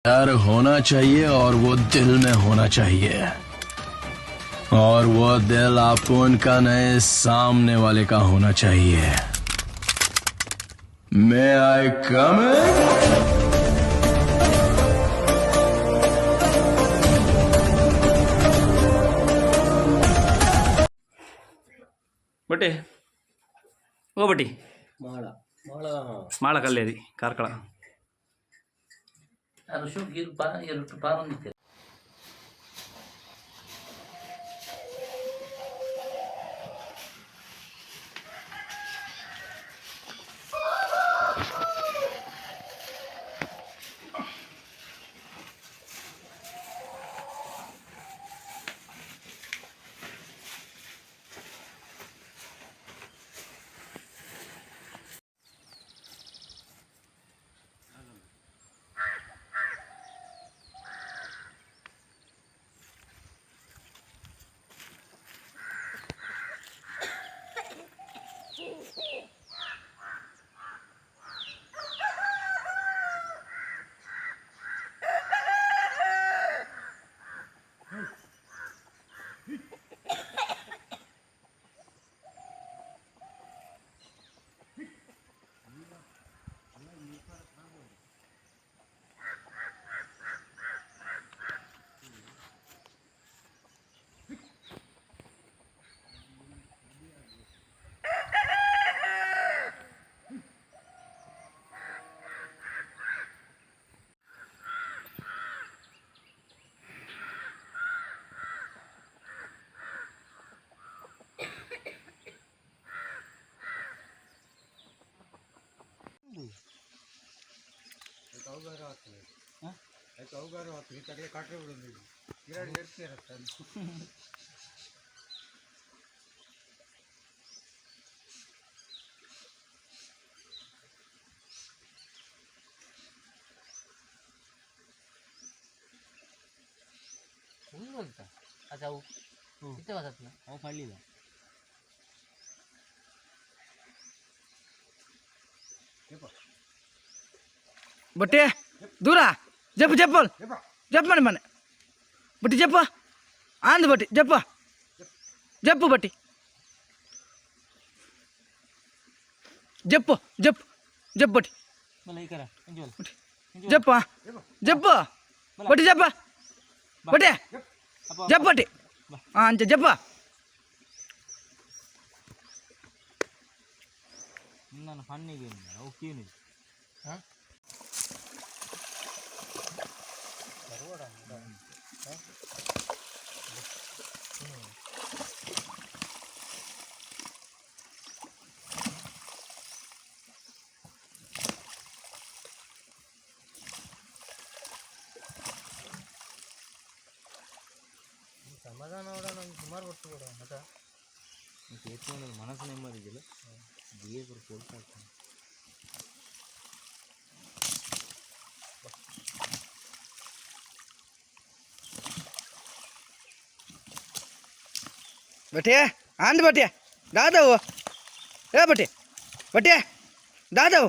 प्यार होना चाहिए और वो दिल में होना चाहिए और वो दिल आपको उनका नए सामने वाले का होना चाहिए। मे आई कम इन? ಬಟ್ಟೆ ಓ ಬಟ್ಟಿ. ಮಾಳ ಮಾಳ. ಮಾಳ ಕಲ್ಲೇರಿ ಕಾರ್ಕಳ. ಪಾರಂದಿತ್ತೆ. ಅವು ಅವು ಪಳ್ಳಿದ. ಬಟ್ಟೆ ದೂರ ಜಪ್ಪು ಜಪ್ಪಲ್ ಜಪ್ಪು ಮನೆ ಬಟ್ಟಿ ಜಪ್ಪ ಆಂದ್ ಬಟ್ಟಿ ಜಪ್ಪ ಜಪ್ಪು ಬಟ್ಟಿ ಜಪ್ಪು ಜಪ್ಪು ಜಪ್ಪು ಬಟ್ಟಿ. ಮಲ್ಲ ಈ ಕರ ಎಂಜೋಲ್. ಜಪ್ಪ ಜಪ್ಪು ಬಟ್ಟಿ ಜಪ್ಪ ಬಟ್ಟೆ ಜಪ್ಪ ಬಟ್ಟಿ ಹಾಂ ಅಂಚ ಜಪ್ಪ. ನನ್ನ ಫನ್ನಿಗೆ ಅವು ಕೇನು. ಹಾಂ. ಸಮಾಧಾನ ನಂಗೆ ಸುಮಾರು ವರ್ಷ ಕೊಡ ಮತ್ತೆ ಮನಸ್ಸು ನೆಮ್ಮದಿ ಇದೆಯಲ್ಲ ದೇವರು ಕೊಡ್ತಾ ಇರ್ತಾನೆ. ಬಟ್ಟೆ ಆಂದ್ ಬಟ್ಟೆ ದಾದವು ಏ ಬಟ್ಟೆ ಬಟ್ಟೆ ದಾದವು.